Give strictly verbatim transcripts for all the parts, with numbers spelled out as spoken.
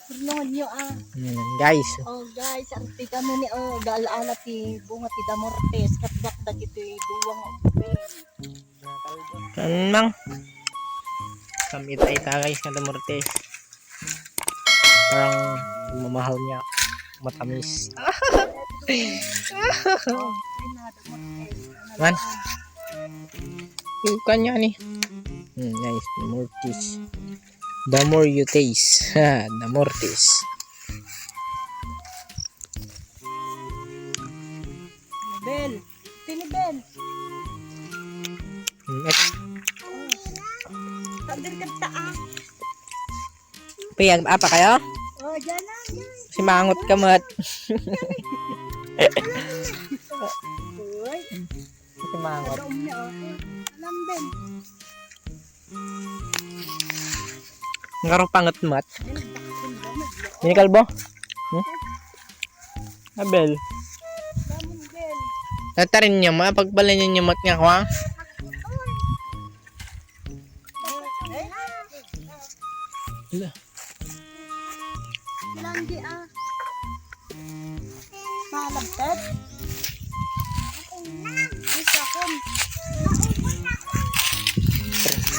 Purnongan nyo, ah. Ayan, guys. Oh, guys, arte kami ni, oh, gaal-ala ti bunga ti damortes. Katbak dagiti duwa nga ubbing. Saan, Mang? Samit ay ta, guys, nga damortes. Parang mamahal niya. Matamis. Man. Yung kanya ni. Hmm, nice. Damortes. The more you taste, ha, the more taste. Bel, sini Bel. Hmm, et-, Sabi ka ta, ah. Piyag, apa kayo? Oh, dyan na, dyan. Simangot ka, Mat. Uy. Simangot. Nagaom niya, oh. Alam, Bel. Ngaro pangetmat. Ini kalbo? Hmm? Abel. Tatarin niya ma, pagbalin niya mat nga kwa. Hala. Langgi, ah. Malagpet? Isa kun.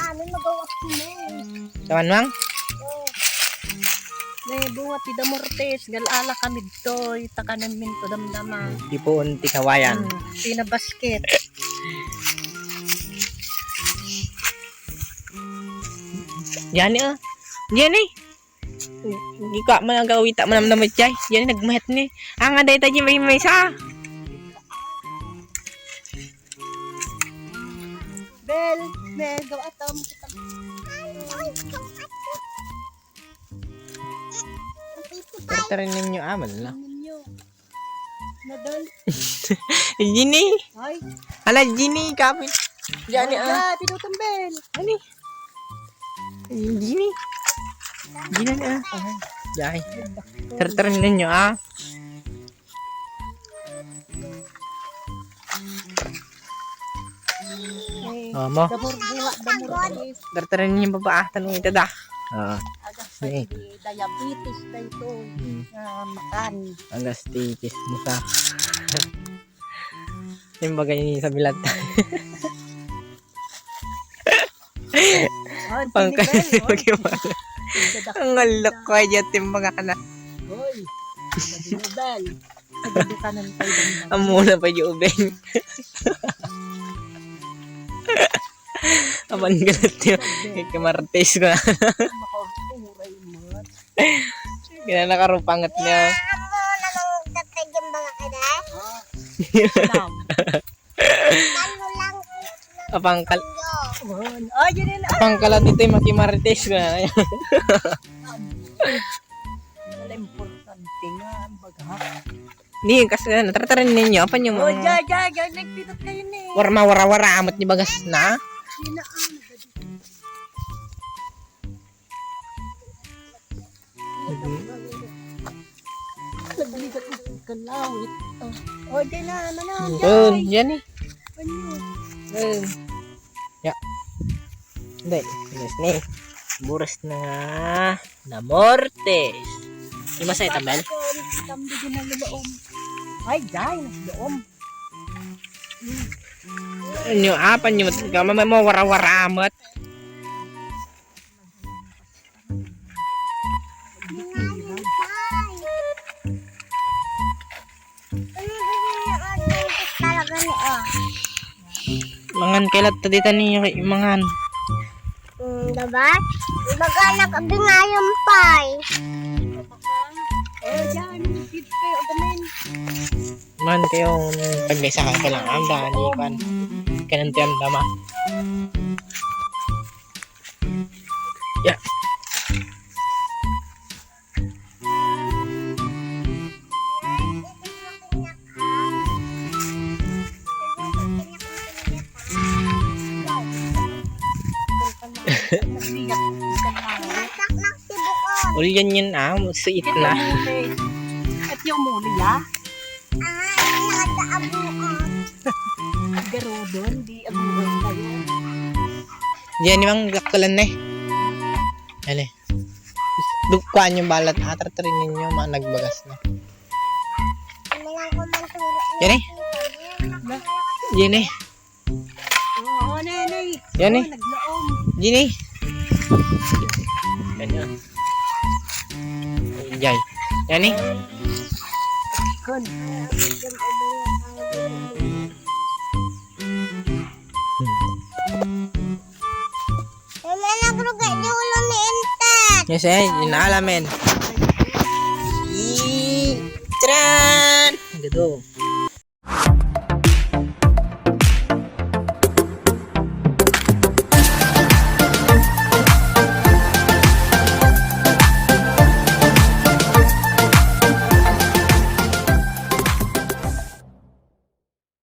Ano nagawa ko mo? Taman, Mang? Oh. May bunga ti damortes, gaal-ala kami ditoy, takanan min to damdama. Hmm, ti puon ti kawayan. Hmm, pinabasket. Yan, ah. Yan, eh. Di ka man agawita manamnamit jay. Yan nagmahet ni. Anga dayta jay may maysa. Bel, may gawa tam. Tartarin ninyo aman la. Ninyo. Nadal. Jini. Ay. Ala, Jini, kapit. Jani, ah. Ala, pinutambel. Ani? Jini. Jini, ah. Jai. Tartarin ninyo, ah. Ay, amo. Damor buwa, damor buwa. Dartarin niyo baba, ah, tanong ito da. Ah. Agas, eh, diabetes na ito. Hmm. Ah, makan. Agas, titis mo sa. Yung bagay ni sa bilat. Oh, pangkal tinibel, oh. Ang alok ko, ay, dyan, timbang ka na. Hoy, tinibel. Kadudukanan pa yung amo na pa yung ubeng. Aman galit yun. Kamartes ko na. Makakuray mo. Kaya nakarupangat niya. Kaya mo namang tatay yung mga kada? Apangkal- Oh, yun yun. Apangkalat ito yung makimarites ko na. Wala importante nga, ang baga. Di, kasi natartarin ninyo. Apan yung Oh, mga jay, jay, jay, nagpindot kayo ni. Warma, wara, wara, amat ni bagas na. Yun na, ah, nagadi. Mhm. Nagligat ng kalawit. Oh. Oh, dyan na, ano na, Oh, dyan. Yan eh. Ano? Eh. Ya. Hindi. Yes, ni. Buras na nga. Damortes. Imasay, Tabel? Tambi din ang loob. Ay, dyan, loob. Ano, apan yung mat-, kama mo, wara-wara mat. Talaga ni, ah. Mangan kay latta dita ni mangan. Hmm, diba? Ibaga na kabingayon pa eh. Eh, diyan, dito kayo, agamin. Man kayo, pag may sakang kailangan, daan, di pan. Kanang tiyam dama. Ya. Ulian yan, ah, sweet na. At yung muli, ah? Garudon, di abuhay kayo. Yan yung dakkulan na eh. Ale. Duk-, kuan yung balat, atartarin ninyo, ma-, nagbagas na. Yan eh. Yan eh. Oo, nanay. Yan eh. Oo, naglaom. Yan eh. Yan eh. Yan eh. Mama, nagrugay di ulo ni Intat. Yes, eh, inaalamin. Itran! Ang gado.